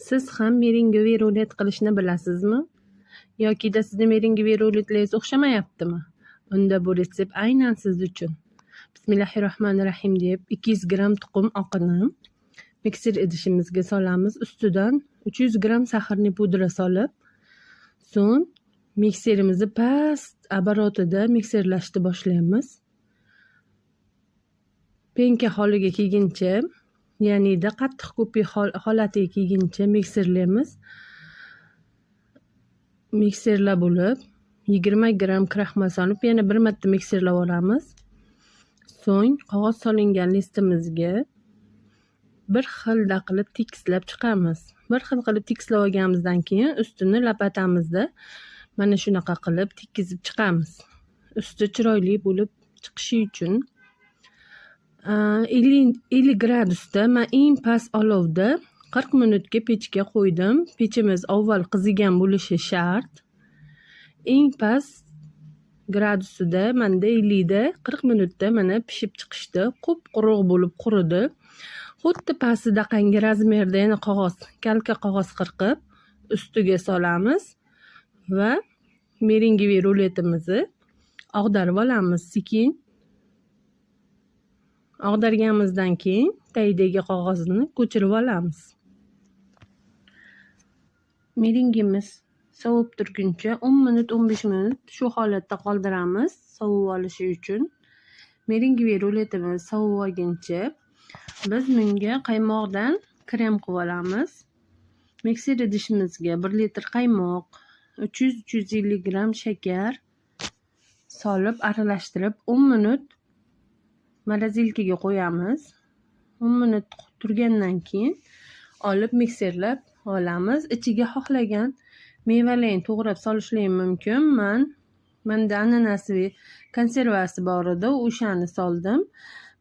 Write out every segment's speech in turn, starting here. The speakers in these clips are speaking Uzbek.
Siz ham merengoviy rulet qilishni bilasizmi? Yokida sizni merengoviy ruletlaringiz o'xshamayaptimi? Unda bu retsept aynan siz uchun. Bismillahirrohmanirrohim deb 200 gramm tuxum oqini mikser idishimizga solamiz. Ustidan 300 gramm сахарный pudra solib, so'ng mikserimizni past оборот ida mikserlashni boshlaymiz. Пенка holiga kelguncha, ya'nida qattiq ko'pik holatiga kelguncha mikserlaymiz. Mikserlab bo'lib, 20 gramm kraxmal solib, yana bir marta mikserlab olamiz. So'ng qog'oz solingan listimizga bir xilda qilib tekislab chiqamiz. Bir xil qilib tekislab olganimizdan keyin ustini lopatamizda mana shunaqa qilib tekizib chiqamiz. Usti chiroyli bo'lib chiqishi uchun 50 gradusda man eng past olovda 40 minutga pechga qo'ydim. Pechimiz avval qizigan bo'lishi shart. Eng past gradusida manda 50 da 40 minutda mana pishib chiqishdi. Qup-quruq bo'lib quridi. Xuddi pastidaqangi размер da yana qog'oz, kalka qog'oz qirqib ustiga solamiz va merengoviy ruletimizni og'darib olamiz sekin. Og'darganimizdan keyin tagidagi qog'ozni ko'chirib olamiz. Merengimiz sovib turguncha 10 minut, 15 minut shu holatda qoldiramiz sovib olishi uchun. Merengoviy ruletimiz sovib olguncha biz bunga qaymoqdan krem qilib olamiz. Mikser idishimizga 1 litr qaymoq, 300-350 gramm shakar solib aralashtirib 10 minut морозилка ga qo'yamiz. 10 minut turgandan keyin olib mikserlab olamiz. Ichiga xohlagan mevalarni to'g'rab solishlar mumkin. Manda ananasli konservasi bor edi, o'shani soldim.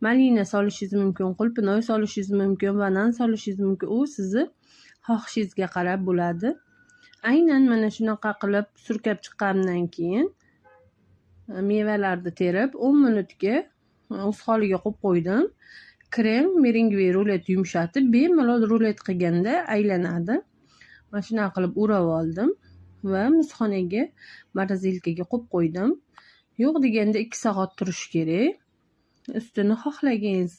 Malina solishingiz mumkin, qulpinoy solishingiz mumkin, banan solishingiz mumkin. U sizni xohishingizga qarab bo'ladi. Aynan mana shunaqa qilib surkab chiqqandan keyin mevalarni terib 10 minutga o'z holiga qo'yib qo'ydim. Krem merengoviy rulet yumshatib, bemalol rulet qilganda aylanadi. Mana shunaqa qilib o'rab oldim va muzxonaga, морозилка ga qo'yib qo'ydim. Yo'q deganda 2 soat turishi kerak. Ustini xohlaganingiz,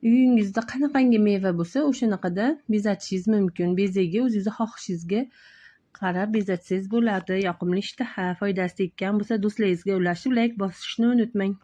uyingizda qanaqangi meva bo'lsa, o'shanaqada bezatishingiz mumkin. Bezagi o'zingizni xohishingizga qarab bezatsangiz bo'ladi. Yoqimli ishtaha, foydasi tekkan bo'lsa, do'stlaringizga ulashib, layk bosishni unutmang.